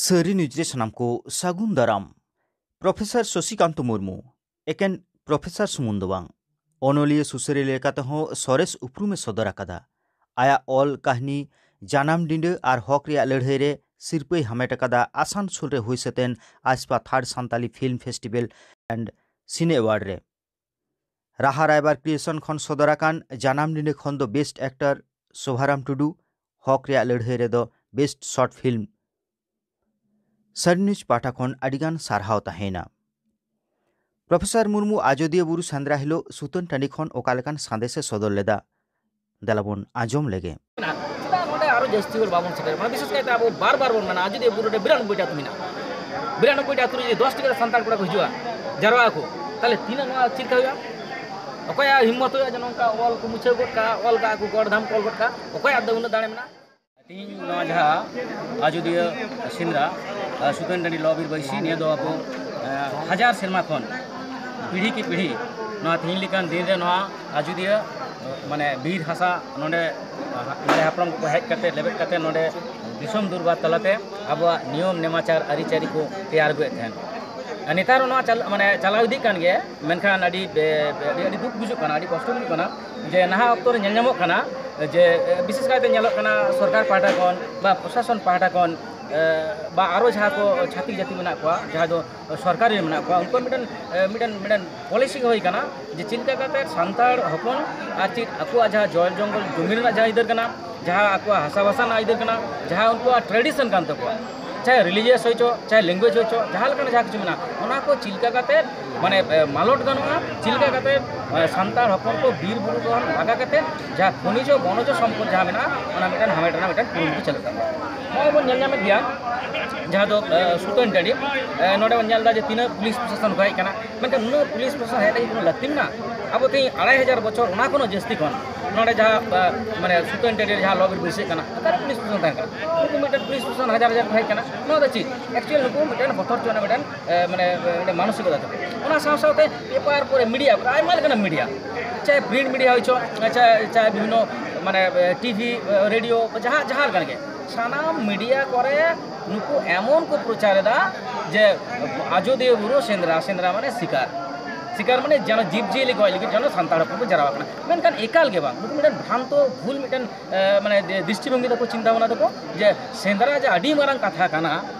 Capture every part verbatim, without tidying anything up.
ᱥᱟᱹᱨᱤ ᱱᱤᱭᱩᱡᱽ ᱨᱮ ᱥᱟᱱᱟᱢ ᱠᱚ ᱥᱟᱹᱜᱩᱱ ᱫᱟᱨᱟᱢ᱾ ᱯᱨᱚᱯᱷᱮᱥᱚᱨ ᱥᱚᱥᱤᱠᱟᱱᱛ ᱢᱩᱨᱢᱩ ᱮᱠᱮᱱ ᱯᱨᱚᱯᱷᱮᱥᱚᱨ ᱥᱩᱢᱩᱝ ᱫᱚ ᱵᱟᱝ, ᱚᱱᱚᱞᱤᱭᱟᱹ ᱥᱩᱥᱟᱹᱨᱤᱭᱟᱹ ᱞᱮᱠᱟᱛᱮᱦᱚᱸ ᱥᱚᱨᱮᱥ ᱩᱯᱨᱩᱢᱮ ᱥᱚᱫᱚᱨ ᱟᱠᱟᱫᱟ᱾ ᱟᱭᱟᱜ ᱚᱞ ᱠᱟᱹᱦᱱᱤ ᱡᱟᱱᱟᱢ ᱰᱤᱸᱰᱟᱹ ᱟᱨ ᱦᱚᱠ ᱨᱮᱭᱟᱜ ᱞᱟᱹᱲᱦᱟᱹᱭ ᱨᱮ ᱥᱤᱨᱯᱟᱹᱭ ᱦᱟᱢᱮᱴ ᱟᱠᱟᱫᱟ ᱟᱥᱟᱱᱥᱳᱞ ᱨᱮ ᱦᱩᱭ ᱥᱟᱹᱛᱮᱱ ᱟᱥᱯᱟ third Santali film festival and cine award ᱨᱮ᱾ ᱨᱟᱦᱟ ᱨᱟᱭᱵᱟᱨ ᱠᱨᱤᱭᱮᱥᱚᱱ ᱠᱷᱚᱱ ᱥᱚᱫᱚᱨ ᱟᱠᱟᱱ ᱡᱟᱱᱟᱢ ᱰᱤᱸᱰᱟᱹ ᱠᱷᱚᱱ ᱫᱚ ᱵᱮᱥᱴ ᱮᱠᱴᱚᱨ ᱥᱳᱵᱷᱟᱨᱟᱢ ᱴᱩᱰᱩ, ᱦᱚᱠ ᱨᱮᱭᱟᱜ ᱞᱟᱹᱲᱦᱟᱹᱭ ᱨᱮᱫᱚ ᱵᱮᱥᱴ ᱥᱚᱨᱴ ᱯᱷᱤᱞᱢ ᱥᱟᱹᱨᱤ ᱱᱤᱭᱩᱡᱽ ᱯᱟᱦᱴᱟ ᱠᱷᱚᱱ ᱟᱹᱰᱤᱜᱟᱱ ᱥᱟᱨᱦᱟᱣ ᱛᱟᱦᱮᱸᱭᱮᱱᱟ᱾ ᱯᱨᱚᱯᱷᱮᱥᱚᱨ ᱢᱩᱨᱢᱩ ᱟᱡᱚᱫᱤᱭᱟᱹ ᱵᱩᱨᱩ ᱥᱮᱸᱫᱽᱨᱟ ᱦᱤᱞᱳᱜ ᱥᱩᱛᱟᱹᱱ ᱴᱟᱺᱰᱤ ᱠᱷᱚᱱ ᱚᱠᱟ ᱞᱮᱠᱟᱱ ᱥᱟᱸᱫᱮᱥᱮ ᱥᱚᱫᱚᱨ ᱞᱮᱫᱟ? ᱫᱮᱞᱟ ᱵᱚᱱ ᱟᱸᱡᱚᱢ ᱞᱮᱜᱮ᱾ ᱪᱮᱫᱟᱜ ᱱᱚᱰᱮ ᱟᱨᱚ ᱡᱟᱹᱥᱛᱤ ᱦᱚᱲ ᱵᱟᱵᱚᱱ ᱥᱮᱴᱮᱨ? ᱢᱟᱱᱮ ᱵᱤᱥᱮᱥ ᱠᱟᱭᱛᱮ ᱟᱵᱚ ᱵᱟᱨ ᱵᱟᱨ ᱵᱚᱱ ᱢᱮᱱᱟ, ᱟᱡᱚᱫᱤᱭᱟᱹ ᱵᱩᱨᱩ ᱨᱮ ᱵᱤᱨᱟᱱᱚᱵᱵᱳᱭ ᱴᱤ ᱟᱹᱛᱩ ᱢᱮᱱᱟᱜᱼᱟ᱾ ᱵᱤᱨᱟᱱᱚᱵᱵᱳᱭ ᱴᱤ ᱟᱹᱛᱩ ᱨᱮ ᱡᱩᱫᱤ ᱫᱚᱥ ᱴᱤ ᱜᱟᱱ ᱥᱟᱱᱛᱟᱲ ᱠᱚᱲᱟ ᱠᱚ ᱦᱤᱡᱩᱜᱼᱟ, ᱡᱟᱨᱣᱟᱜ ᱟᱠᱚ, ᱛᱟᱦᱚᱞᱮ ᱛᱤᱱᱟᱹᱜ ᱱᱚᱣᱟ ᱪᱮᱫ ᱞᱮᱠᱟ ᱦᱩᱭᱩᱜᱼᱟ? ᱚᱠᱚᱭᱟᱜ ᱦᱤᱢᱢᱚᱛ ᱦᱩᱭᱩᱜᱼᱟ ᱡᱮ ᱱᱚᱝᱠᱟ ᱚᱞ ᱠᱚ ᱢᱩᱪᱷᱟᱹᱣ ᱜᱚᱫ ᱠᱟᱜᱼᱟ, ᱚᱞ ᱠᱟᱜᱼᱟ ᱠᱚ, ᱜᱚᱰ ᱫᱷᱟᱢ ᱠᱚ ᱚᱞ ᱜᱚᱫ ᱠᱟᱜᱼᱟ? ᱚᱠᱚᱭᱟᱜ ᱫᱚ ᱩᱱᱟᱹᱜ ᱫᱟᱲᱮ ᱢᱮᱱᱟᱜᱼᱟ? ᱛᱮᱦᱮᱧ ᱱᱚᱣᱟ ᱡᱟᱦᱟᱸ ᱟᱡᱚᱫᱤᱭᱟᱹ ᱥᱮᱸᱫᱽᱨᱟ, ᱟᱨ ᱥᱩᱛᱟᱹᱱ ᱴᱟᱺᱰᱤ ᱞᱚ ᱵᱤᱨ ᱵᱟᱹᱭᱥᱤ, ᱱᱤᱭᱟᱹ ᱫᱚ ᱟᱵᱚ, ᱟᱸ, ᱦᱟᱡᱟᱨ ᱥᱮᱨᱢᱟ ᱠᱷᱚᱱ ᱯᱤᱲᱦᱤ ᱠᱤ ᱯᱤᱲᱦᱤ ᱱᱚᱣᱟ ᱛᱮᱦᱮᱧ ᱞᱮᱠᱟᱱ ᱫᱤᱱ ᱨᱮ ᱱᱚᱣᱟ ᱟᱡᱚᱫᱤᱭᱟᱹ, ᱢᱟᱱᱮ, ᱵᱤᱨ ᱦᱟᱥᱟ ᱱᱚᱰᱮ, ᱟᱸ, ᱢᱟᱨᱮ ᱦᱟᱯᱲᱟᱢ ᱠᱚᱠᱚ ᱦᱮᱡ ᱠᱟᱛᱮ, ᱞᱮᱵᱮᱫ ᱠᱟᱛᱮ ᱱᱚᱰᱮ ᱫᱤᱥᱚᱢ ᱫᱩᱨᱵᱟᱨ ᱛᱟᱞᱟᱛᱮ ᱟᱵᱚᱣᱟᱜ ᱱᱤᱭᱚᱢ ᱱᱮᱢᱟᱪᱟᱨ ᱟᱹᱨᱤᱪᱟᱹᱞᱤ ᱠᱚ ᱛᱮᱭᱟᱨ ᱟᱹᱜᱩᱭᱮᱫ ᱛᱟᱦᱮᱸᱫ᱾ ᱟᱨ ᱱᱮᱛᱟᱨ ᱦᱚᱸ ᱱᱚᱣᱟ ᱪᱟᱞ-, ᱢᱟᱱᱮ, ᱪᱟᱞᱟᱣ ᱤᱫᱤᱜ ᱠᱟᱱ ᱜᱮᱭᱟ, ᱢᱮᱱᱠᱷᱟᱱ ᱟᱹᱰᱤ ᱵᱮ-, ᱵᱮ-, ᱟᱹᱰᱤ, ᱟᱹᱰᱤ ᱫᱩᱠ ᱵᱩᱡᱩᱜ ᱠᱟᱱᱟ, ᱟᱹᱰᱤ ᱠᱚᱥᱴᱚ ᱵᱩᱡᱩᱜ ᱠᱟᱱᱟ ᱡᱮ ᱱᱟᱦᱟᱜ ᱚᱠᱛᱚ ᱨᱮ ᱧᱮᱞ ᱧᱟᱢᱚᱜ ᱠᱟᱱᱟ ᱡᱮ, ᱮ, ᱵᱤᱥᱮᱥ ᱠᱟᱭᱛᱮ ᱧᱮᱞᱚᱜ ᱠᱟᱱᱟ ᱥᱚᱨᱠᱟᱨ ᱯᱟᱦᱴᱟ ᱠᱷᱚᱱ ᱵᱟ ᱯᱨᱚᱥᱟᱥᱚᱱ ᱯᱟᱦᱴᱟ ᱠᱷᱚᱱ, ᱮ, ᱵᱟ ᱟᱨᱚ ᱡᱟᱦᱟᱸ ᱠᱚ ᱪᱷᱟᱹᱛᱤᱠ ᱡᱟᱹᱛᱤ ᱢᱮᱱᱟᱜ ᱠᱚᱣᱟ, ᱡᱟᱦᱟᱸ ᱫᱚ ᱥᱚᱨᱠᱟᱨᱤ ᱨᱮ ᱢᱮᱱᱟᱜ ᱠᱚᱣᱟ, ᱩᱱᱠᱩᱣᱟᱜ ᱢᱤᱫᱴᱮᱱ, ᱮ, ᱢᱤᱫᱴᱮᱱ, ᱢᱤᱫᱴᱮᱱ ᱯᱚᱞᱤᱥᱤ ᱜᱮ ᱦᱩᱭ ᱠᱟᱱᱟ ᱡᱮ ᱪᱮᱫ ᱞᱮᱠᱟ ᱠᱟᱛᱮ ᱥᱟᱱᱛᱟᱲ ᱦᱚᱯᱚᱱ ᱟᱨ ᱪᱮᱫ ᱟᱠᱚᱣᱟᱜ ᱡᱟᱦᱟᱸ ᱡᱚᱞ ᱡᱚᱝᱜᱚᱞ ᱡᱚᱢᱤ ᱨᱮᱱᱟᱜ ᱡᱟᱦᱟᱸ ᱟᱹᱭᱫᱟᱹᱨ ᱠᱟᱱᱟ, ᱡᱟᱦᱟᱸ ᱟᱠᱚᱣᱟᱜ ᱦᱟᱥᱟ ᱵᱷᱟᱥᱟ ᱨᱮᱱᱟᱜ ᱟᱹᱭᱫᱟᱹᱨ ᱠᱟᱱᱟ, ᱡᱟᱦᱟᱸ ᱩᱱᱠᱩᱣᱟᱜ ᱴᱨᱮᱰᱤᱥᱚᱱ ᱠᱟᱱ ᱛᱟᱠᱚᱣᱟ, ᱪᱟᱦᱮ ᱨᱤᱞᱤᱡᱤᱭᱟᱥ ᱦᱩᱭ ᱪᱚ, ᱪᱟᱦᱮ ᱞᱮᱝᱜᱩᱭᱮᱡᱽ ᱦᱩᱭ ᱪᱚ, ᱡᱟᱦᱟᱸ ᱞᱮᱠᱟᱱᱟᱜ ᱡᱟᱦᱟᱸ ᱠᱤᱪᱷᱩ ᱢᱮᱱᱟᱜᱼᱟ, ᱚᱱᱟ ᱠᱚ ᱪᱮᱫ ᱞᱮᱠᱟ ᱠᱟᱛᱮ, ᱢᱟᱱᱮ, ᱮ, ᱢᱟᱞᱚᱴ ᱜᱟᱱᱚᱜᱼᱟ, ᱪᱮᱫ ᱞᱮᱠᱟ ᱠᱟᱛᱮ, ᱮ, ᱥᱟᱱᱛᱟᱲ ᱦᱚᱯᱚᱱ ᱠᱚ ᱵᱤᱨ ᱵᱩᱨᱩ ᱠᱷᱚᱱ ᱞᱟᱜᱟ ᱠᱟᱛᱮ ᱡᱟᱦᱟᱸ ᱠᱷᱚᱱᱤᱡᱚ ᱵᱚᱱᱚᱡᱚ ᱥᱚᱢᱯᱚᱫ ᱡᱟᱦᱟᱸ ᱢᱮᱱᱟᱜᱼᱟ, ᱚᱱᱟ ᱢᱤᱫᱴᱮᱱ ᱦᱟᱢᱮᱴ ᱨᱮᱱᱟᱜ ᱢᱤᱫᱴᱮᱱ ᱠᱩᱨᱩᱢᱩᱴᱩ ᱪᱟᱹᱞᱩᱜ ᱠᱟᱱᱟ᱾ ᱱᱚᱜᱼᱚᱭ ᱵᱚᱱ ᱧᱮᱞ ᱧᱟᱢᱮᱫ ᱜᱮᱭᱟ, ᱡᱟᱦᱟᱸ ᱫᱚ, ᱮ, ᱥᱩᱛᱟᱹᱱ ᱴᱟᱺᱰᱤ, ᱮ, ᱱᱚᱰᱮ ᱵᱚᱱ ᱧᱮᱞ ᱮᱫᱟ ᱡᱮ ᱛᱤᱱᱟᱹᱜ ᱯᱩᱞᱤᱥ ᱯᱨᱚᱥᱟᱥᱚᱱ ᱠᱚ ᱦᱮᱡ ᱠᱟᱱᱟ, ᱢᱮᱱᱠᱷᱟᱱ ᱩᱱᱟᱹᱜ ᱯᱩᱞᱤᱥ ᱯᱨᱚᱥᱟᱥᱚᱱ ᱦᱮᱡ ᱞᱟᱹᱜᱤᱫ ᱠᱳᱱᱳ ᱞᱟᱹᱠᱛᱤ ᱢᱮᱱᱟᱜᱼᱟ? ᱟᱵᱚ ᱛᱮᱦᱮᱧ ᱟᱲᱟᱭ ᱦᱟᱡᱟᱨ ᱵᱚᱪᱷᱚᱨ, ᱚᱱᱟ ᱠᱷᱚᱱ ᱦᱚᱸ ᱡᱟᱹᱥᱛᱤ ᱠᱷᱚᱱ ᱱᱚᱰᱮ ᱡᱟᱦᱟᱸ, ᱮ, ᱢᱟᱱᱮ, ᱥᱩᱛᱟᱹᱱ ᱴᱟᱺᱰᱤ ᱨᱮ ᱡᱟᱦᱟᱸ ᱞᱚ ᱵᱤᱨ ᱵᱟᱹᱭᱥᱟᱹᱜ ᱠᱟᱱᱟ, ᱚᱠᱟᱨᱮ ᱯᱩᱞᱤᱥ ᱯᱨᱚᱥᱟᱥᱚᱱ ᱛᱟᱦᱮᱸ ᱠᱟᱱᱟ? ᱩᱱᱠᱩ ᱢᱤᱫᱴᱮᱱ ᱯᱩᱞᱤᱥ ᱯᱨᱚᱥᱟᱥᱚᱱ ᱦᱟᱡᱟᱨ ᱦᱟᱡᱟᱨ ᱠᱚ ᱦᱮᱡ ᱠᱟᱱᱟ, ᱱᱚᱣᱟ ᱫᱚ ᱪᱮᱫ? ᱮᱠᱪᱩᱭᱮᱞ ᱱᱩᱠᱩ ᱢᱤᱫᱴᱮᱱ ᱵᱚᱛᱚᱨ ᱦᱚᱪᱚ ᱨᱮᱱᱟᱜ ᱢᱤᱫᱴᱮᱱ, ᱮ, ᱢᱟᱱᱮ, ᱮ, ᱢᱤᱫᱴᱮᱱ ᱢᱟᱱᱚᱥᱤᱠᱚᱛᱟ ᱛᱟᱠᱚ᱾ ᱚᱱᱟ ᱥᱟᱶ ᱥᱟᱶᱛᱮ ᱯᱮᱯᱟᱨ ᱠᱚᱨᱮ, ᱢᱤᱰᱤᱭᱟ ᱠᱚᱨᱮ, ᱟᱭᱢᱟ ᱞᱮᱠᱟᱱᱟᱜ ᱢᱤᱰᱤᱭᱟ, ᱪᱟᱦᱮ ᱯᱨᱤᱱᱴ ᱢᱤᱰᱤᱭᱟ ᱦᱩᱭ ᱪᱚ, ᱪᱟᱦᱮ, ᱪᱟᱦᱮ ᱵᱤᱵᱷᱤᱱᱱᱚ, ᱢᱟᱱᱮ, ᱮ, ᱴᱤᱵᱷᱤ, ᱮ, ᱨᱮᱰᱤᱭᱳ, ᱡᱟᱦᱟᱸ, ᱡᱟᱦᱟᱸ ᱞᱮᱠᱟᱱ ᱜᱮ, ᱥᱟᱱᱟᱢ ᱢᱤᱰᱤᱭᱟ ᱠᱚᱨᱮ ᱱᱩᱠᱩ ᱮᱢᱚᱱ ᱠᱚ ᱯᱨᱚᱪᱟᱨ ᱮᱫᱟ ᱡᱮ ᱟᱡᱚᱫᱤᱭᱟᱹ ᱵᱩᱨᱩ ᱥᱮᱸᱫᱽᱨᱟ, ᱥᱮᱸᱫᱽᱨᱟ ᱢᱟᱱᱮ ᱥᱤᱠᱟᱨ, ᱥᱤᱠᱟᱨ ᱢᱟᱱᱮ ᱡᱮᱱᱚ ᱡᱤᱵᱽ ᱡᱤᱭᱟᱹᱞᱤ ᱜᱚᱡ ᱞᱟᱹᱜᱤᱫ ᱡᱮᱱᱚ ᱥᱟᱱᱛᱟᱲ ᱦᱚᱯᱚᱱ ᱠᱚ ᱡᱟᱨᱣᱟ ᱠᱟᱱᱟ, ᱢᱮᱱᱠᱷᱟᱱ ᱮᱠᱟᱞ ᱜᱮ ᱵᱟᱝ᱾ ᱱᱩᱠᱩ ᱢᱤᱫᱴᱮᱱ ᱵᱷᱨᱟᱱᱛᱚ ᱵᱷᱩᱞ ᱢᱤᱫᱴᱮᱱ ᱮ, ᱢᱟᱱᱮ ᱫᱮ-, ᱫᱨᱤᱥᱴᱤᱵᱷᱚᱝᱜᱤ ᱛᱟᱠᱚ, ᱪᱤᱱᱛᱟ ᱵᱷᱟᱵᱽᱱᱟ ᱛᱟᱠᱚ, ᱡᱮ ᱥᱮᱸᱫᱽᱨᱟ ᱡᱮ ᱟᱹᱰᱤ ᱢᱟᱨᱟᱝ ᱠᱟᱛᱷᱟ ᱠᱟᱱᱟ,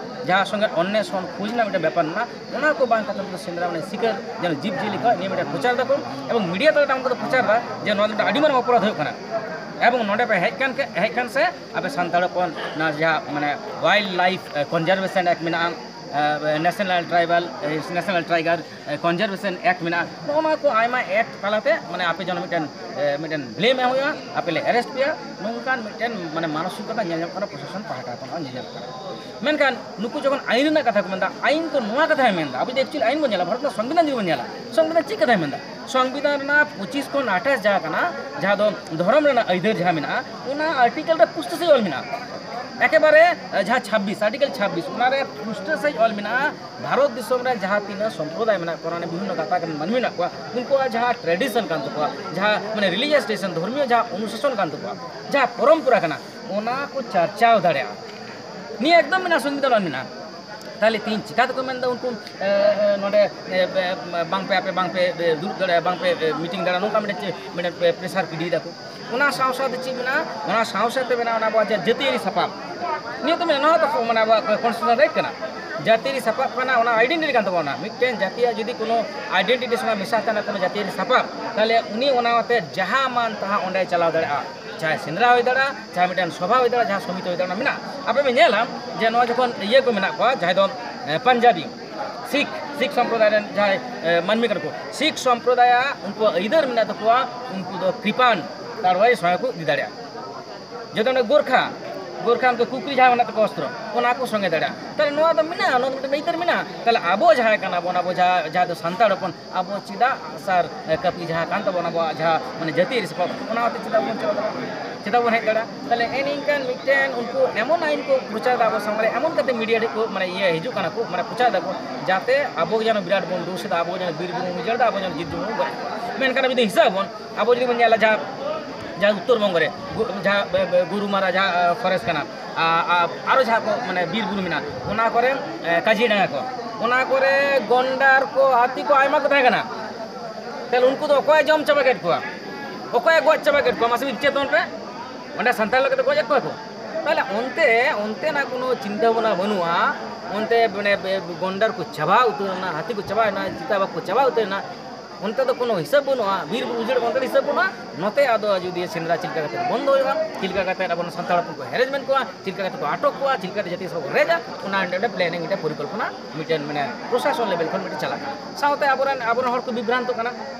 ᱡᱟᱦᱟᱸ ᱥᱚᱸᱜᱮ ᱚᱱᱱᱮᱥᱚᱱ ᱠᱷᱚᱡᱽ ᱨᱮᱱᱟᱜ ᱢᱤᱫᱴᱮᱱ ᱵᱮᱯᱟᱨ ᱢᱮᱱᱟᱜᱼᱟ, ᱚᱱᱟ ᱠᱚ ᱵᱟᱝ ᱠᱟᱛᱮ ᱱᱩᱠᱩ ᱫᱚ ᱥᱮᱸᱫᱽᱨᱟ ᱢᱟᱱᱮ ᱥᱤᱠᱟᱹᱨ ᱡᱮᱱᱚ ᱡᱤᱵᱽ ᱡᱤᱭᱟᱹᱞᱤ ᱠᱚ ᱱᱤᱭᱟᱹ ᱢᱤᱫᱴᱮᱱ ᱯᱨᱚᱪᱟᱨ ᱫᱟᱠᱚ, ᱮᱵᱚᱝ ᱢᱤᱰᱤᱭᱟ ᱛᱟᱞᱟᱛᱮ ᱚᱱᱠᱟ ᱠᱚ ᱯᱨᱚᱪᱟᱨ ᱫᱟ ᱡᱮ ᱱᱚᱣᱟ ᱫᱚ ᱢᱤᱫᱴᱮᱱ ᱟᱹᱰᱤ ᱢᱟᱨᱟᱝ ᱚᱯᱚᱨᱟᱫᱷ ᱦᱩᱭᱩᱜ ᱠᱟᱱᱟ᱾ ᱮᱵᱚᱝ ᱱᱚᱰᱮ ᱯᱮ ᱦᱮᱡ ᱠᱟᱱ ᱠᱷᱟᱡ, ᱦᱮᱡ ᱠᱷᱟᱱ ᱥᱮ ᱟᱯᱮ ᱥᱟᱱᱛᱟᱲ ᱦᱚᱯᱚᱱ ᱱᱚᱣᱟ ᱡᱟᱦᱟᱸ ᱢᱟᱱᱮ Wildlife Conservation Act ᱢᱮᱱᱟᱜᱼᱟ, ᱮ, National Tribal, ᱮ, National Tiger, ᱮ, Conservation Act ᱢᱮᱱᱟᱜᱼᱟ, ᱱᱚᱜᱼᱚ ᱱᱚᱣᱟ ᱠᱚ ᱟᱭᱢᱟ act ᱛᱟᱞᱟᱛᱮ ᱢᱟᱱᱮ ᱟᱯᱮ ᱡᱮᱱᱚ ᱢᱤᱫᱴᱮᱱ, ᱮ, ᱢᱤᱫᱴᱮᱱ blame ᱮᱢ ᱦᱩᱭᱩᱜᱼᱟ, ᱟᱯᱮ ᱞᱮ arrest ᱯᱮᱭᱟ, ᱱᱚᱝᱠᱟᱱ ᱢᱤᱫᱴᱮᱱ ᱢᱟᱱᱮ ᱢᱟᱱᱚᱥᱤᱠᱚᱛᱟ ᱧᱮᱞ ᱧᱟᱢᱚᱜ ᱠᱟᱱᱟ ᱯᱨᱚᱥᱟᱥᱚᱱ ᱯᱟᱦᱴᱟ ᱠᱷᱚᱱ ᱦᱚᱸ ᱧᱮᱞ ᱧᱟᱢᱚᱜ ᱠᱟᱱᱟ᱾ ᱢᱮᱱᱠᱷᱟᱱ ᱱᱩᱠᱩ ᱡᱚᱠᱷᱚᱱ ᱟᱹᱭᱤᱱ ᱨᱮᱱᱟᱜ ᱠᱟᱛᱷᱟ ᱠᱚ ᱢᱮᱱᱫᱟ, ᱟᱹᱭᱤᱱ ᱫᱚ ᱱᱚᱣᱟ ᱠᱟᱛᱷᱟᱭ ᱢᱮᱱᱫᱟ, ᱟᱵᱚ ᱡᱩᱫᱤ actually ᱟᱹᱭᱤᱱ ᱵᱚᱱ ᱧᱮᱞᱟ, ᱵᱷᱟᱨᱚᱛ ᱨᱮᱱᱟᱜ ᱥᱚᱝᱵᱤᱫᱷᱟᱱ ᱡᱩᱫᱤ ᱵᱚᱱ ᱧᱮᱞᱟ, ᱥᱚᱝᱵᱤᱫᱷᱟᱱ ᱪᱮᱫ ᱠᱟᱛᱷᱟᱭ ᱢᱮᱱᱫᱟ? ᱥᱚᱝᱵᱤᱫᱷᱟᱱ ᱨᱮᱱᱟᱜ ᱯᱚᱸᱪᱤᱥ ᱠᱷᱚᱱ ᱟᱴᱷᱟᱥ ᱡᱟᱦᱟᱸ ᱠᱟᱱᱟ, ᱡᱟᱦᱟᱸ ᱫᱚ ᱫᱷᱚᱨᱚᱢ ᱨᱮᱱᱟᱜ ᱟᱹᱭᱫᱟᱹᱨ ᱡᱟᱦᱟᱸ ᱢᱮᱱᱟᱜᱼᱟ, ᱚᱱᱟ article ᱨᱮ ᱯᱩᱥᱴᱟᱹ ᱥᱟᱺᱦᱤᱡ ᱚᱞ ᱢᱮᱱᱟᱜᱼᱟ᱾ ᱮᱠᱮᱵᱟᱨᱮ, ᱮ, ᱡᱟᱦᱟᱸ ᱪᱷᱟᱵᱵᱤᱥ, article ᱪᱷᱟᱵᱵᱤᱥ, ᱚᱱᱟᱨᱮ ᱯᱩᱥᱴᱟᱹ ᱥᱟᱺᱦᱤᱡ ᱚᱞ ᱢᱮᱱᱟᱜᱼᱟ, ᱵᱷᱟᱨᱚᱛ ᱫᱤᱥᱚᱢ ᱨᱮ ᱡᱟᱦᱟᱸ ᱛᱤᱱᱟᱹᱜ ᱥᱚᱢᱯᱨᱚᱫᱟᱭ ᱢᱮᱱᱟᱜ ᱠᱚᱣᱟ, ᱢᱟᱱᱮ ᱵᱤᱵᱷᱤᱱᱱᱚ ᱜᱟᱛᱟᱠ ᱨᱮᱱ ᱢᱟᱹᱱᱢᱤ ᱢᱮᱱᱟᱜ ᱠᱚᱣᱟ, ᱩᱱᱠᱩᱣᱟᱜ ᱡᱟᱦᱟᱸ tradition ᱠᱟᱱ ᱛᱟᱠᱚᱣᱟ, ᱡᱟᱦᱟᱸ ᱢᱟᱱᱮ religious tradition, ᱫᱷᱚᱨᱢᱤᱭᱚ ᱡᱟᱦᱟᱸ ᱚᱱᱩᱥᱟᱥᱚᱱ ᱠᱟᱱ ᱛᱟᱠᱚᱣᱟ, ᱡᱟᱦᱟᱸ ᱯᱚᱨᱚᱢᱯᱚᱨᱟ ᱠᱟᱱᱟ, ᱚᱱᱟ ᱠᱚ ᱪᱟᱨᱪᱟᱣ ᱫᱟᱲᱮᱭᱟᱜᱼᱟ᱾ ᱱᱤᱭᱟᱹ ᱮᱠᱫᱚᱢ ᱢᱮᱱᱟᱜᱼᱟ, ᱥᱚᱝᱵᱤᱫᱷᱟᱱ ᱨᱮ ᱢᱮᱱᱟᱜᱼᱟ᱾ ᱛᱟᱦᱞᱮ ᱛᱤᱦᱤᱧ ᱪᱤᱠᱟ ᱛᱮᱠᱚ ᱢᱮᱱᱫᱟ ᱩᱱᱠᱩ, ᱮ, ᱮ, ᱱᱚᱰᱮ, ᱮ, ᱮ, ᱵᱟᱝᱯᱮ, ᱟᱯᱮ ᱵᱟᱝᱯᱮ, ᱮ, ᱫᱩᱲᱩᱵ ᱫᱟᱲᱮᱭᱟᱜᱼᱟ, ᱵᱟᱝᱯᱮ, ᱮ, meeting ᱫᱟᱲᱮᱭᱟᱜᱼᱟ, ᱱᱚᱝᱠᱟ ᱢᱤᱫᱴᱮᱱ ᱪᱮ-, ᱢᱤᱫᱴᱮᱱ ᱯᱮ pressure ᱜᱤᱰᱤᱭ ᱫᱟᱠᱚ᱾ ᱚᱱᱟ ᱥᱟᱶ ᱥᱟᱶᱛᱮ ᱪᱮᱫ ᱢᱮᱱᱟᱜᱼᱟ? ᱚᱱᱟ ᱥᱟᱶ ᱥᱟᱶᱛᱮ ᱢᱮᱱᱟᱜᱼᱟ ᱚᱱᱟ ᱟᱵᱚᱣᱟᱜ ᱡᱟ-, ᱡᱟᱹᱛᱤᱭᱟᱹᱨᱤ ᱥᱟᱯᱟᱵ᱾ ᱱᱤᱭᱟᱹ ᱛᱚ ᱢᱮᱱᱟᱜᱼᱟ, ᱱᱚᱣᱟ ᱛᱚ ᱢᱟᱱᱮ ᱟᱵᱚᱣᱟᱜ constitutional right ᱠᱟᱱᱟ, ᱡᱟᱹᱛᱤᱭᱟᱹᱨᱤ ᱥᱟᱯᱟᱵ ᱠᱟᱱᱟ, ᱚᱱᱟ identity ᱠᱟᱱ ᱛᱟᱵᱚᱱᱟ᱾ ᱢᱤᱫᱴᱮᱱ ᱡᱟᱹᱛᱤᱭᱟᱜ ᱡᱩᱫᱤ ᱠᱚᱱᱚ identity ᱥᱚᱸᱜᱮ ᱢᱮᱥᱟ ᱛᱟᱦᱮᱱᱟ, ᱠᱚᱱᱚ ᱡᱟᱹᱛᱤᱭᱟᱹᱨᱤ ᱥᱟᱯᱟᱵ, ᱛᱟᱦᱞᱮ ᱩᱱᱤ ᱚᱱᱟ ᱟᱛᱮ ᱡᱟᱦᱟᱸ ᱢᱟᱱ ᱛᱟᱦᱟᱸ ᱚᱸᱰᱮ ᱪᱟᱞᱟᱣ ᱫᱟᱲᱮᱭᱟᱜᱼᱟ, ᱪᱟᱦᱮ ᱥᱮᱸᱫᱽᱨᱟ ᱦᱩᱭ ᱫᱟᱲᱮᱭᱟᱜᱼᱟ, ᱪᱟᱦᱮ ᱢᱤᱫᱴᱮᱱ ᱥᱚᱵᱷᱟ ᱦᱩᱭ ᱫᱟᱲᱮᱭᱟᱜᱼᱟ, ᱡᱟᱦᱟᱸ ᱥᱚᱢᱤᱛᱤ ᱦᱩᱭ ᱫᱟᱲᱮᱭᱟᱜᱼᱟ, ᱚᱱᱟ ᱢᱮᱱᱟᱜᱼᱟ᱾ ᱟᱯᱮ ᱯᱮ ᱧᱮᱞᱟ ᱡᱮ ᱱᱚᱣᱟ ᱡᱚᱠᱷᱚᱱ ᱤᱭᱟᱹ ᱠᱚ ᱢᱮᱱᱟᱜ ᱠᱚᱣᱟ, ᱡᱟᱦᱟᱸᱭ ᱫᱚ, ᱮ, ᱯᱟᱧᱡᱟᱵᱤ, ᱥᱤᱠᱷ, ᱥᱤᱠᱷ ᱥᱚᱢᱯᱨᱚᱫᱟᱭ ᱨᱮᱱ ᱡᱟᱦᱟᱸᱭ, ᱮ, ᱢᱟᱹᱱᱢᱤ ᱠᱟᱱᱟ ᱠᱚ, ᱥᱤᱠᱷ ᱥᱚᱢᱯᱨᱚᱫᱟᱭᱟᱜ ᱩᱱᱠᱩᱣᱟᱜ ᱟᱹᱭᱫᱟᱹᱨ ᱢᱮᱱᱟᱜ ᱛᱟᱠᱚᱣᱟ, ᱩᱱᱠᱩ ᱫᱚ ᱠᱨᱤᱯᱟᱱ ᱛᱟᱲᱣᱟᱨᱤ ᱥᱚᱸᱜᱮ ᱠᱚ ᱤᱫᱤ ᱫᱟᱲᱮᱭᱟᱜᱼᱟ᱾ ᱡᱚᱛᱚ ᱚᱸᱰᱮ ᱜᱳᱨᱠᱷᱟ, ᱜᱳᱨᱠᱷᱟ ᱩᱱᱠᱩ ᱠᱩᱠᱨᱤ ᱡᱟᱦᱟᱸ ᱢᱮᱱᱟᱜ ᱛᱟᱠᱚᱣᱟ ᱚᱥᱛᱨᱚ, ᱚᱱᱟ ᱠᱚ ᱥᱚᱸᱜᱮ ᱫᱟᱲᱮᱭᱟᱜᱼᱟ᱾ ᱛᱟᱦᱞᱮ ᱱᱚᱣᱟ ᱫᱚ ᱢᱮᱱᱟᱜᱼᱟ, ᱱᱚᱣᱟ ᱫᱚ ᱢᱤᱫᱴᱮᱱ ᱟᱹᱭᱫᱟᱹᱨ ᱢᱮᱱᱟᱜᱼᱟ᱾ ᱛᱟᱦᱞᱮ ᱟᱵᱚ ᱡᱟᱦᱟᱸᱭ ᱠᱟᱱᱟ ᱵᱚᱱ, ᱟᱵᱚ ᱡᱟᱦᱟᱸ, ᱡᱟᱦᱟᱸ ᱫᱚ ᱥᱟᱱᱛᱟᱲ ᱦᱚᱯᱚᱱ, ᱟᱵᱚ ᱪᱮᱫᱟᱜ ᱟᱜᱼᱥᱟᱨ, ᱮ, ᱠᱟᱹᱯᱤ ᱡᱟᱦᱟᱸ ᱠᱟᱱ ᱛᱟᱵᱚᱱᱟ ᱟᱵᱚᱣᱟᱜ ᱡᱟᱦᱟᱸ ᱢᱟᱱᱮ ᱡᱟᱹᱛᱤᱭᱟᱹᱨᱤ ᱥᱟᱯᱟᱵ, ᱚᱱᱟ ᱟᱛᱮ ᱪᱮᱫᱟᱜ ᱵᱚᱱ ᱪᱟᱞᱟᱣ ᱫᱟᱲᱮᱭᱟᱜᱼᱟ? ᱪᱮᱫᱟᱜ ᱵᱚᱱ ᱦᱮᱡ ᱫᱟᱲᱮᱭᱟᱜᱼᱟ? ᱛᱟᱦᱞᱮ ᱮᱱ ᱤᱱᱠᱟᱱ ᱢᱤᱫᱴᱮᱱ ᱩᱱᱠᱩ ᱮᱢᱚᱱ ᱟᱹᱭᱤᱱ ᱠᱚ ᱯᱨᱚᱪᱟᱨ ᱮᱫᱟ ᱟᱵᱚ ᱥᱟᱢᱟᱝ ᱨᱮ, ᱮᱢᱚᱱ ᱠᱟᱛᱮ ᱢᱤᱰᱤᱭᱟ ᱴᱷᱮᱱ ᱠᱚ ᱢᱟᱱᱮ ᱤᱭᱟᱹ ᱦᱤᱡᱩᱜ ᱠᱟᱱᱟ ᱠᱚ, ᱢᱟᱱᱮ ᱯᱨᱚᱪᱟᱨ ᱮᱫᱟ ᱠᱚ, ᱡᱟᱛᱮ ᱟᱵᱚ ᱡᱮᱱᱚ ᱵᱤᱨᱟᱴ ᱵᱚᱱ ᱫᱩᱥ ᱮᱫᱟ, ᱟᱵᱚ ᱡᱮᱱᱚ ᱵᱤᱨ ᱵᱩᱨᱩ ᱵᱚᱱ ᱩᱡᱟᱹᱲ ᱮᱫᱟ, ᱟᱵᱚ ᱡᱮᱱᱚ ᱡᱤᱵᱽ ᱡᱚᱱᱛᱩ ᱵᱚᱱ ᱜᱚᱡ ᱮᱫ ᱠᱚᱣᱟ᱾ ᱢᱮᱱᱠᱷᱟᱱ ᱟᱵᱚ ᱡᱩᱫᱤ ᱦᱤᱥᱟᱹᱵ ᱵᱚᱱ, ᱟᱵᱚ ᱡᱩᱫᱤ ᱵᱚᱱ ᱧᱮᱞᱟ ᱡᱟᱦᱟᱸ, ᱡᱟᱦᱟᱸ ᱩᱛᱛᱚᱨ ᱵᱚᱝᱜᱚ ᱨᱮ ᱜᱩ-, ᱡᱟᱦᱟᱸ ᱵᱮ-, ᱵᱮ-, ᱜᱩᱨᱩᱢᱟᱨᱟ ᱡᱟᱦᱟᱸ, ᱮ, forest ᱠᱟᱱᱟ, ᱟᱨ ᱟᱨᱚ ᱡᱟᱦᱟᱸ ᱠᱚ ᱢᱟᱱᱮ ᱵᱤᱨ ᱵᱩᱨᱩ ᱢᱮᱱᱟᱜᱼᱟ, ᱚᱱᱟ ᱠᱚᱨᱮ ᱮ, ᱠᱟᱡᱤᱨᱟᱸᱜᱟ ᱠᱚ, ᱚᱱᱟ ᱠᱚᱨᱮ ᱜᱚᱱᱰᱟᱨ ᱠᱚ, ᱦᱟᱹᱛᱤ ᱠᱚ ᱟᱭᱢᱟ ᱠᱚ ᱛᱟᱦᱮᱸ ᱠᱟᱱᱟ᱾ ᱛᱟᱦᱞᱮ ᱩᱱᱠᱩ ᱫᱚ ᱚᱠᱚᱭ ᱡᱚᱢ ᱪᱟᱵᱟ ᱠᱮᱫ ᱠᱚᱣᱟ? ᱚᱠᱚᱭᱮ ᱜᱚᱡ ᱪᱟᱵᱟ ᱠᱮᱫ ᱠᱚᱣᱟ? ᱢᱟᱥᱮ ᱵᱤᱪᱟᱹᱨ ᱛᱟᱵᱚᱱ ᱯᱮ᱾ ᱚᱸᱰᱮ ᱥᱟᱱᱛᱟᱲ ᱞᱮᱠᱟᱛᱮ ᱜᱚᱡ ᱮᱫ ᱠᱚᱣᱟ ᱠᱚ᱾ ᱛᱟᱦᱞᱮ ᱚᱱᱛᱮ, ᱚᱱᱛᱮᱱᱟᱜ ᱠᱳᱱᱳ ᱪᱤᱱᱛᱟᱹ ᱵᱷᱟᱵᱽᱱᱟ ᱵᱟᱹᱱᱩᱜᱼᱟ᱾ ᱚᱱᱛᱮ ᱢᱟᱱᱮ ᱵᱮ-, ᱜᱚᱱᱰᱟᱨ ᱠᱚ ᱪᱟᱵᱟ ᱩᱛᱟᱹᱨ ᱮᱱᱟ, ᱦᱟᱹᱛᱤ ᱠᱚ ᱪᱟᱵᱟ ᱮᱱᱟ, ᱪᱤᱛᱟ ᱵᱟᱜᱽ ᱠᱚ ᱪᱟᱵᱟ ᱩᱛᱟᱹᱨ ᱮᱱᱟ᱾ ᱚᱱᱛᱮ ᱫᱚ ᱠᱳᱱᱳ ᱦᱤᱥᱟᱹᱵ ᱵᱟᱹᱱᱩᱜᱼᱟ, ᱵᱤᱨ ᱵᱩᱨᱩ ᱩᱡᱟᱹᱲ ᱚᱱᱛᱮ ᱫᱚ ᱦᱤᱥᱟᱹᱵ ᱵᱟᱹᱱᱩᱜᱼᱟ᱾ ᱱᱚᱛᱮ ᱟᱫᱚ ᱟᱡᱚᱫᱤᱭᱟᱹ ᱥᱮᱸᱫᱽᱨᱟ ᱪᱮᱫ ᱞᱮᱠᱟ ᱠᱟᱛᱮ ᱵᱚᱱᱫᱚ ᱦᱩᱭᱩᱜᱼᱟ, ᱪᱮᱫ ᱞᱮᱠᱟ ᱠᱟᱛᱮ ᱟᱵᱚ ᱥᱟᱱᱛᱟᱲ ᱦᱚᱯᱚᱱ ᱠᱚ ᱦᱮᱨᱮᱡᱽᱢᱮᱱ ᱠᱚᱣᱟ, ᱪᱮᱫ ᱞᱮᱠᱟ ᱠᱟᱛᱮ ᱠᱚ ᱟᱴᱚᱠ ᱠᱚᱣᱟ, ᱪᱮᱫ ᱞᱮᱠᱟ ᱠᱟᱛᱮ ᱡᱟᱹᱛᱤ ᱥᱚᱵᱷᱟ ᱠᱚ ᱨᱮᱡᱟ, ᱚᱱᱟ ᱢᱤᱫᱴᱮᱱ planning, ᱢᱤᱫᱴᱮᱱ ᱯᱚᱨᱤᱠᱚᱞᱯᱚᱱᱟ ᱢᱤᱫᱴᱮᱱ ᱢᱟᱱᱮ ᱯᱨᱚᱥᱟᱥᱚᱱ level ᱠᱷᱚᱱ ᱢᱤᱫᱴᱮᱱ ᱪᱟᱞᱟᱜ ᱠᱟᱱᱟ᱾ ᱥᱟᱶᱛᱮ ᱟᱵᱚᱨᱮᱱ, ᱟᱵᱚᱨᱮᱱ ᱦᱚᱲ ᱠᱚ ᱵᱤᱵᱷᱨᱟᱱᱛᱚᱜ ᱠᱟᱱᱟ᱾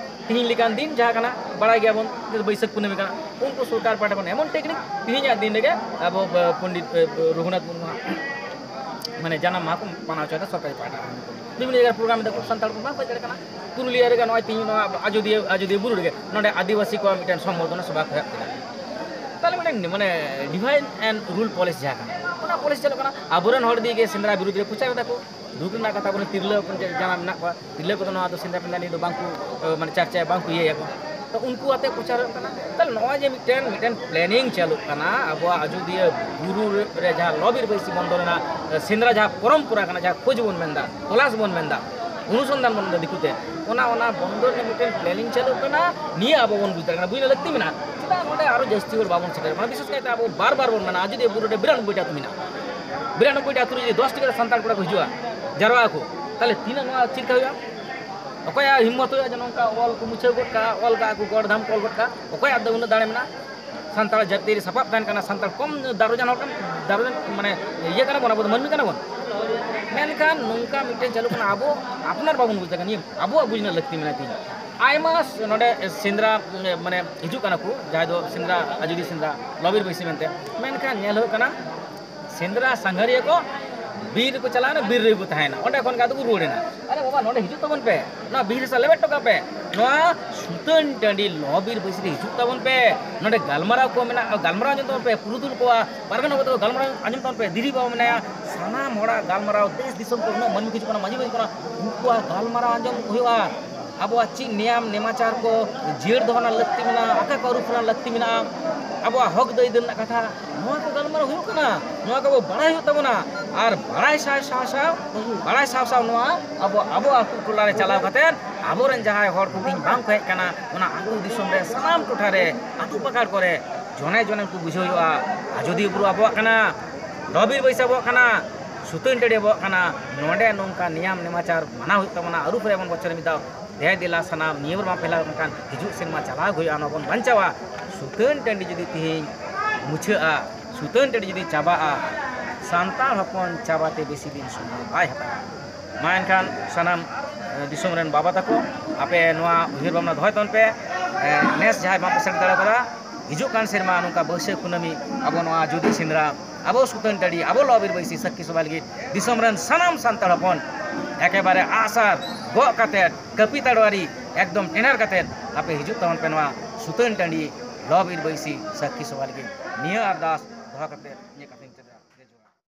ᱛᱤᱦᱤᱧ ᱞᱮᱠᱟᱱ ᱫᱤᱱ ᱡᱟᱦᱟᱸ ᱠᱟᱱᱟ, ᱵᱟᱲᱟᱭ ᱜᱮᱭᱟᱵᱚᱱ ᱡᱮ ᱵᱟᱹᱭᱥᱟᱹᱠᱷ ᱠᱩᱱᱟᱹᱢᱤ ᱠᱟᱱᱟ, ᱩᱱᱠᱩ ᱥᱚᱨᱠᱟᱨ ᱯᱟᱦᱴᱟ ᱠᱷᱚᱱ ᱮᱢᱚᱱ technique, ᱛᱤᱦᱤᱧᱟᱜ ᱫᱤᱱ ᱨᱮᱜᱮ ᱟᱵᱚ, ᱵ-, ᱯᱚᱱᱰᱤᱛ, ᱮ, ᱨᱚᱜᱷᱩᱱᱟᱛᱷ ᱢᱩᱨᱢᱩᱣᱟᱜ ᱢᱟᱱᱮ ᱡᱟᱱᱟᱢ ᱢᱟᱦᱟ ᱠᱚ ᱢᱟᱱᱟᱣ ᱦᱚᱪᱚᱭᱮᱫᱟ ᱥᱚᱨᱠᱟᱨᱤ ᱯᱟᱦᱴᱟ ᱠᱷᱚᱱ᱾ ᱵᱤᱵᱷᱤᱱᱱᱚ ᱡᱟᱭᱜᱟ ᱨᱮ program ᱮᱫᱟ ᱠᱚ, ᱥᱟᱱᱛᱟᱲ ᱠᱚ ᱵᱟᱝ ᱠᱚ ᱦᱮᱡ ᱫᱟᱲᱮᱭᱟᱜ ᱠᱟᱱᱟ᱾ ᱯᱩᱨᱩᱞᱤᱭᱟᱹ ᱨᱮᱜᱮ ᱱᱚᱜᱼᱚᱭ ᱛᱤᱦᱤᱧ ᱱᱚᱣᱟ ᱟᱡᱚᱫᱤᱭᱟᱹ, ᱟᱡᱚᱫᱤᱭᱟᱹ ᱵᱩᱨᱩ ᱨᱮᱜᱮ ᱱᱚᱰᱮ ᱟᱹᱫᱤᱵᱟᱹᱥᱤ ᱠᱚᱣᱟᱜ ᱢᱤᱫᱴᱮᱱ ᱥᱚᱢᱵᱚᱨᱫᱷᱚᱱᱟ ᱥᱚᱵᱷᱟ ᱠᱚ ᱮᱦᱚᱵ ᱠᱮᱫᱟ᱾ ᱛᱟᱦᱞᱮ ᱢᱤᱫᱴᱮᱱ ᱢᱟᱱᱮ divide and rule policy ᱡᱟᱦᱟᱸ ᱠᱟᱱᱟ, ᱚᱱᱟ policy ᱪᱟᱹᱞᱩᱜ ᱠᱟᱱᱟ᱾ ᱟᱵᱚᱨᱮᱱ ᱦᱚᱲ ᱫᱤᱭᱮ ᱜᱮ ᱥᱮᱸᱫᱽᱨᱟ ᱵᱤᱨᱩᱫᱽ ᱨᱮ ᱯᱨᱚᱪᱟᱨ ᱮᱫᱟ ᱠᱚ᱾ ᱫᱩᱠ ᱨᱮᱱᱟᱜ ᱠᱟᱛᱷᱟ, ᱟᱵᱚᱨᱮᱱ ᱛᱤᱨᱞᱟᱹ ᱦᱚᱯᱚᱱ ᱡᱟᱦᱟᱸ ᱢᱮᱱᱟᱜ ᱠᱚᱣᱟ, ᱛᱤᱨᱞᱟᱹ ᱠᱚᱫᱚ ᱱᱚᱣᱟ ᱫᱚ ᱥᱮᱸᱫᱽᱨᱟ ᱯᱮᱸᱫᱽᱨᱟ ᱱᱤᱭᱮ ᱫᱚ ᱵᱟᱝ ᱠᱚ, ᱮ, ᱢᱟᱱᱮ ᱪᱟᱨᱪᱟᱭᱟ, ᱵᱟᱝ ᱠᱚ ᱤᱭᱟᱹᱭᱟᱠᱚ᱾ ᱛᱚ ᱩᱱᱠᱩ ᱟᱛᱮ ᱯᱨᱚᱪᱟᱨ ᱦᱩᱭᱩᱜ ᱠᱟᱱᱟ᱾ ᱛᱟᱦᱞᱮ ᱱᱚᱜᱼᱚᱭ ᱡᱮ ᱢᱤᱫᱴᱮᱱ, ᱢᱤᱫᱴᱮᱱ planning ᱪᱟᱹᱞᱩᱜ ᱠᱟᱱᱟ, ᱟᱵᱚᱣᱟᱜ ᱟᱡᱚᱫᱤᱭᱟᱹ ᱵᱩᱨᱩ ᱨᱮ ᱡᱟᱦᱟᱸ ᱞᱚ ᱵᱤᱨ ᱵᱟᱹᱭᱥᱤ ᱵᱚᱱᱫᱚ ᱨᱮᱱᱟᱜ, ᱮ, ᱥᱮᱸᱫᱽᱨᱟ ᱡᱟᱦᱟᱸ ᱯᱚᱨᱚᱢᱯᱚᱨᱟ ᱠᱟᱱᱟ, ᱡᱟᱦᱟᱸ ᱠᱷᱳᱡᱽ ᱵᱚᱱ ᱢᱮᱱᱫᱟ, ᱛᱚᱞᱟᱥ ᱵᱚᱱ ᱢᱮᱱᱫᱟ, ᱚᱱᱩᱥᱚᱱᱫᱷᱟᱱ ᱵᱚᱱ ᱢᱮᱱᱫᱟ ᱫᱤᱠᱩᱛᱮ, ᱚᱱᱟ, ᱚᱱᱟ ᱵᱚᱱᱫᱚ ᱨᱮᱱᱟᱜ ᱢᱤᱫᱴᱮᱱ planning ᱪᱟᱹᱞᱩᱜ ᱠᱟᱱᱟ᱾ ᱱᱤᱭᱟᱹ ᱟᱵᱚ ᱵᱚᱱ ᱵᱩᱡᱽ ᱫᱟᱲᱮᱭᱟᱜ ᱠᱟᱱᱟ, ᱵᱩᱡᱽ ᱨᱮᱱᱟᱜ ᱞᱟᱹᱠᱛᱤ ᱢᱮᱱᱟᱜᱼᱟ᱾ ᱪᱮᱫᱟᱜ ᱱᱚᱰᱮ ᱟᱨᱚ ᱡᱟᱹᱥᱛᱤ ᱦᱚᱲ ᱵᱟᱵᱚᱱ ᱥᱮᱴᱮᱨᱚᱜ ᱠᱟᱱᱟ? ᱵᱤᱥᱮᱥ ᱠᱟᱭᱛᱮ ᱟᱵᱚ ᱵᱟᱨ ᱵᱟᱨ ᱵᱚᱱ ᱢᱮᱱᱟ, ᱟᱡᱚᱫᱤᱭᱟᱹ ᱵᱩᱨᱩ ᱨᱮ ᱵᱤᱨᱟᱱᱚᱵᱵᱳᱭ ᱴᱤ ᱟᱹᱛᱩ ᱢᱮᱱᱟᱜᱼᱟ᱾ ᱵᱤᱨᱟᱱᱚᱵᱵᱳᱭ ᱴᱤ ᱟᱹᱛᱩ ᱨᱮ ᱡᱩᱫᱤ ᱫᱚᱥ ᱴᱤ ᱠᱟᱛᱮ ᱥᱟᱱᱛᱟᱲ ᱠᱚᱲᱟ ᱠᱚ ᱦᱤᱡᱩᱜᱼᱟ, ᱡᱟᱨᱣᱟᱜ ᱟᱠᱚ, ᱛᱟᱦᱞᱮ ᱛᱤᱱᱟᱹᱜ ᱱᱚᱣᱟ ᱪᱮᱫ ᱞᱮᱠᱟ ᱦᱩᱭᱩᱜᱼᱟ? ᱚᱠᱚᱭᱟᱜ ᱦᱤᱢᱢᱚᱛ ᱦᱩᱭᱩᱜᱼᱟ ᱡᱮ ᱱᱚᱝᱠᱟ ᱚᱞ ᱠᱚ ᱢᱩᱪᱷᱟᱹᱣ ᱜᱚᱫ ᱠᱟᱜᱼᱟ, ᱚᱞ ᱠᱟᱜᱼᱟ ᱠᱚ, ᱜᱚᱲ ᱫᱷᱟᱢ ᱠᱚ ᱚᱞ ᱜᱚᱫ ᱠᱟᱜᱼᱟ? ᱚᱠᱚᱭᱟᱜ ᱫᱚ ᱩᱱᱟᱹᱜ ᱫᱟᱲᱮ ᱢᱮᱱᱟᱜᱼᱟ? ᱥᱟᱱᱛᱟᱲ ᱡᱟᱹᱛᱤ ᱨᱮ ᱥᱟᱯᱟᱵ ᱛᱟᱦᱮᱱ ᱠᱟᱱᱟ, ᱥᱟᱱᱛᱟᱲ ᱠᱚᱢ ᱫᱟᱨᱚᱡᱟᱱ ᱦᱚᱲ ᱠᱟᱱ, ᱫᱟᱨᱚᱡᱟᱱ ᱢᱟᱱᱮ ᱤᱭᱟᱹ ᱠᱟᱱᱟ ᱵᱚᱱ, ᱟᱵᱚ ᱫᱚ ᱢᱟᱹᱱᱢᱤ ᱠᱟᱱᱟ ᱵᱚᱱ᱾ ᱢᱮᱱᱠᱷᱟᱱ ᱱᱚᱝᱠᱟ ᱢᱤᱫᱴᱮᱱ ᱪᱟᱹᱞᱩᱜ ᱠᱟᱱᱟ, ᱟᱵᱚ ᱟᱯᱱᱟᱨ ᱵᱟᱵᱚᱱ ᱵᱩᱡᱽ ᱫᱟᱲᱮᱭᱟᱜ ᱠᱟᱱᱟ᱾ ᱱᱤᱭᱟᱹ ᱟᱵᱚᱣᱟᱜ ᱵᱩᱡᱽ ᱨᱮᱱᱟᱜ ᱞᱟᱹᱠᱛᱤ ᱢᱮᱱᱟᱜᱼᱟ᱾ ᱛᱤᱧ ᱟᱭᱢᱟ ᱥ-, ᱱᱚᱰᱮ ᱥᱮᱸᱫᱽᱨᱟ, ᱢᱟᱱᱮ ᱦᱤᱡᱩᱜ ᱠᱟᱱᱟ ᱠᱚ, ᱡᱟᱦᱟᱸᱭ ᱫᱚ ᱥᱮᱸᱫᱽᱨᱟ, ᱟᱡᱚᱫᱤᱭᱟᱹ ᱥᱮᱸᱫᱽᱨᱟ ᱞᱚᱵᱤᱨ ᱵᱟᱹᱭᱥᱤ ᱢᱮᱱᱛᱮ, ᱢᱮᱱᱠᱷᱟᱱ ᱧᱮᱞ ᱦᱩᱭᱩᱜ ᱠᱟᱱᱟ ᱥᱮᱸᱫᱽᱨᱟ ᱥᱟᱸᱜᱷᱟᱨᱤᱭᱟᱹ ᱠᱚ ᱵᱤᱨ ᱨᱮᱠᱚ ᱪᱟᱞᱟᱣᱮᱱᱟ, ᱵᱤᱨ ᱨᱮᱜᱮ ᱠᱚ ᱛᱟᱦᱮᱸᱭᱮᱱᱟ, ᱚᱸᱰᱮ ᱠᱷᱚᱱ ᱜᱮ ᱟᱫᱚ ᱠᱚ ᱨᱩᱣᱟᱹᱲᱮᱱᱟ᱾ ᱟᱨᱮ ᱵᱟᱵᱟ, ᱱᱚᱰᱮ ᱦᱤᱡᱩᱜ ᱛᱟᱵᱚᱱ ᱯᱮ, ᱱᱚᱣᱟ ᱵᱤᱨ ᱦᱟᱥᱟ ᱞᱮᱵᱮᱫ ᱦᱚᱴᱚ ᱠᱟᱜ ᱯᱮ, ᱱᱚᱣᱟ ᱥᱩᱛᱟᱹᱱ ᱴᱟᱺᱰᱤ ᱞᱚᱵᱤᱨ ᱵᱟᱹᱭᱥᱤ ᱨᱮ ᱦᱤᱡᱩᱜ ᱛᱟᱵᱚᱱ ᱯᱮ, ᱱᱚᱰᱮ ᱜᱟᱞᱢᱟᱨᱟᱣ ᱠᱚ ᱢᱮᱱᱟᱜᱼᱟ, ᱜᱟᱞᱢᱟᱨᱟᱣ ᱟᱸᱡᱚᱢ ᱛᱟᱵᱚᱱ ᱯᱮ, ᱯᱩᱨᱩᱫᱷᱩᱞ ᱠᱚᱣᱟᱜ ᱯᱟᱨᱜᱟᱱᱟ ᱵᱟᱵᱟ ᱛᱟᱠᱚ ᱜᱟᱞᱢᱟᱨᱟᱣ ᱟᱸᱡᱚᱢ ᱛᱟᱵᱚᱱ ᱯᱮ, ᱫᱤᱨᱤ ᱵᱟᱵᱟ ᱢᱮᱱᱟᱭᱟ, ᱥᱟᱱᱟᱢ ᱦᱚᱲᱟᱜ ᱜᱟᱞᱢᱟᱨᱟᱣ, ᱫᱮᱥ ᱫᱤᱥᱚᱢ ᱠᱚ ᱩᱱᱟᱹᱜ ᱢᱟᱹᱱᱢᱤ ᱠᱚ ᱦᱤᱡᱩᱜ ᱠᱟᱱᱟ, ᱢᱟᱹᱡᱷᱤ ᱢᱟᱹᱡᱷᱤ ᱠᱟᱱᱟ, ᱩᱱᱠᱩᱣᱟᱜ ᱜᱟᱞᱢᱟᱨᱟᱣ ᱟᱸᱡᱚᱢ ᱦᱩᱭᱩᱜᱼᱟ᱾ ᱟᱵᱚᱣᱟᱜ ᱪᱮᱫ ᱱᱮᱭᱟᱢ ᱱᱮᱢᱟᱪᱟᱨ ᱠᱚ ᱡᱤᱭᱟᱹᱲ ᱫᱚᱦᱚ ᱨᱮᱱᱟᱜ ᱞᱟᱹᱠᱛᱤ ᱢᱮᱱᱟᱜᱼᱟ, ᱚᱠᱟ ᱠᱚ ᱟᱹᱨᱩ ᱯᱷᱮᱨᱟᱣ ᱞᱟᱹᱠᱛᱤ ᱢᱮᱱᱟᱜᱼᱟ, ᱟᱵᱚᱣᱟᱜ ᱦᱚᱠ ᱟᱹᱭᱫᱟᱹᱨ ᱨᱮᱱᱟᱜ ᱠᱟᱛᱷᱟ, ᱱᱚᱣᱟ ᱠᱚ ᱜᱟᱞᱢᱟᱨᱟᱣ ᱦᱩᱭᱩᱜ ᱠᱟᱱᱟ᱾ ᱱᱚᱣᱟ ᱠᱚ ᱟᱵᱚ ᱵᱟᱲᱟᱭ ᱦᱩᱭᱩᱜ ᱛᱟᱵᱚᱱᱟ᱾ ᱟᱨ ᱵᱟᱲᱟᱭ ᱥᱟᱶ ᱥᱟᱶ ᱥᱟᱶ ᱵᱟᱲᱟᱭ ᱥᱟᱶ ᱥᱟᱶ ᱱᱚᱣᱟ ᱟᱵᱚ ᱟᱵᱚ ᱟᱹᱛᱩ ᱴᱚᱞᱟ ᱨᱮ ᱪᱟᱞᱟᱣ ᱠᱟᱛᱮ ᱟᱵᱚᱨᱮᱱ ᱡᱟᱦᱟᱸᱭ ᱦᱚᱲ ᱠᱚ ᱛᱮᱦᱮᱧ ᱵᱟᱝ ᱠᱚ ᱦᱮᱡ ᱠᱟᱱᱟ, ᱚᱱᱟ ᱟᱹᱛᱩ ᱫᱤᱥᱚᱢ ᱨᱮ ᱥᱟᱱᱟᱢ ᱴᱚᱴᱷᱟ ᱨᱮ ᱟᱹᱛᱩ ᱯᱟᱠᱟᱲ ᱠᱚᱨᱮ ᱡᱚᱱᱮ ᱡᱚᱱᱮ ᱠᱚ ᱵᱩᱡᱷᱟᱹᱣ ᱦᱩᱭᱩᱜᱼᱟ᱾ ᱟᱡᱚᱫᱤᱭᱟᱹ ᱵᱩᱨᱩ ᱟᱵᱚᱣᱟᱜ ᱠᱟᱱᱟ, ᱞᱚᱵᱤᱨ ᱵᱟᱹᱭᱥᱤ ᱟᱵᱚᱣᱟᱜ ᱠᱟᱱᱟ, ᱥᱩᱛᱟᱹᱱ ᱴᱟᱺᱰᱤ ᱟᱵᱚᱣᱟᱜ ᱠᱟᱱᱟ᱾ ᱱᱚᱰᱮ ᱱᱚᱝᱠᱟ ᱱᱤᱭᱟᱢ ᱱᱮᱢᱟᱪᱟᱨ ᱢᱟᱱᱟᱣ ᱦᱩᱭᱩᱜ ᱛᱟᱵᱚᱱᱟ, ᱟᱹᱨᱩ ᱯᱷᱮᱨᱟᱣ ᱵᱚᱱ ᱵᱚᱪᱷᱚᱨ ᱢᱤᱫ ᱫᱷᱟᱣ᱾ ᱫᱮ ᱫᱮᱞᱟ ᱥᱟᱱᱟᱢ ᱱᱤᱭᱟᱹ ᱵᱟᱨ ᱵᱟᱝ ᱯᱷᱮᱞᱟᱣ ᱞᱮᱱᱠᱷᱟᱱ ᱦᱤᱡᱩᱜ ᱥᱮᱨᱢᱟ ᱪᱟᱞᱟᱣ ᱜᱮ ᱦᱩᱭᱩᱜᱼᱟ, ᱱᱚᱣᱟ ᱵᱚᱱ ᱵᱟᱧᱪᱟᱣᱟ᱾ ᱥᱩᱛᱟᱹᱱ ᱴᱟᱺᱰᱤ ᱡᱩᱫᱤ ᱛᱤᱦᱤᱧ ᱢᱩᱪᱷᱟᱹᱜᱼᱟ, ᱥᱩᱛᱟᱹᱱ ᱴᱟᱺᱰᱤ ᱡᱩᱫᱤ ᱪᱟᱵᱟᱜᱼᱟ, ᱥᱟᱱᱛᱟᱲ ᱦᱚᱯᱚᱱ ᱪᱟᱵᱟᱛᱮ ᱵᱮᱥᱤ ᱫᱤᱱ ᱥᱚᱢᱚᱭ ᱵᱟᱭ ᱦᱟᱛᱟᱣᱟ᱾ ᱢᱟ ᱮᱱᱠᱷᱟᱱ ᱥᱟᱱᱟᱢ, ᱮ, ᱫᱤᱥᱚᱢ ᱨᱮᱱ ᱵᱟᱵᱟ ᱛᱟᱠᱚ, ᱟᱯᱮ ᱱᱚᱣᱟ ᱩᱭᱦᱟᱹᱨ ᱵᱷᱟᱵᱽᱱᱟ ᱫᱚᱦᱚᱭ ᱛᱟᱵᱚᱱ ᱯᱮ᱾ ᱮ, ᱱᱮᱥ ᱡᱟᱦᱟᱸᱭ ᱵᱟᱝ ᱯᱮ ᱥᱮᱴᱮᱨ ᱫᱟᱲᱮ ᱠᱟᱫᱟ, ᱦᱤᱡᱩᱜ ᱠᱟᱱ ᱥᱮᱨᱢᱟ ᱱᱚᱝᱠᱟ ᱵᱟᱹᱭᱥᱟᱹᱠᱷ ᱠᱩᱱᱟᱹᱢᱤ ᱟᱵᱚ ᱱᱚᱣᱟ ᱟᱡᱚᱫᱤᱭᱟᱹ ᱥᱮᱸᱫᱽᱨᱟ, ᱟᱵᱚ ᱥᱩᱛᱟᱹᱱ ᱴᱟᱺᱰᱤ, ᱟᱵᱚ ᱞᱚᱵᱤᱨ ᱵᱟᱹᱭᱥᱤ ᱥᱟᱹᱠᱷᱤ ᱥᱚᱵᱷᱟ ᱞᱟᱹᱜᱤᱫ ᱫᱤᱥᱚᱢ ᱨᱮᱱ ᱥᱟᱱᱟᱢ ᱥᱟᱱᱛᱟᱲ ᱦᱚᱯᱚᱱ ᱮᱠᱮᱵᱟᱨᱮ ᱟᱜᱼᱥᱟᱨ ᱜᱚᱜ ᱠᱟᱛᱮᱫ, ᱠᱟᱹᱯᱤ ᱛᱟᱲᱣᱟᱨᱤ ᱮᱠᱫᱚᱢ ᱴᱮᱱᱮᱨ ᱠᱟᱛᱮᱫ ᱟᱯᱮ ᱦᱤᱡᱩᱜ ᱛᱟᱵᱚᱱ ᱯᱮ ᱱᱚᱣᱟ ᱥᱩᱛᱟᱹᱱ ᱴᱟᱺᱰᱤ ᱞᱚᱵᱤᱨ ᱵᱟᱹᱭᱥᱤ ᱥᱟᱹᱠᱷᱤ ᱥᱚᱵᱷᱟ ᱞᱟᱹᱜᱤᱫ᱾ ᱱᱤᱭᱟᱹ ᱟᱨᱫᱟᱥ ᱫᱚᱦᱚ ᱠᱟᱛᱮᱫ ᱤᱧᱟᱹᱜ ᱠᱟᱛᱷᱟᱧ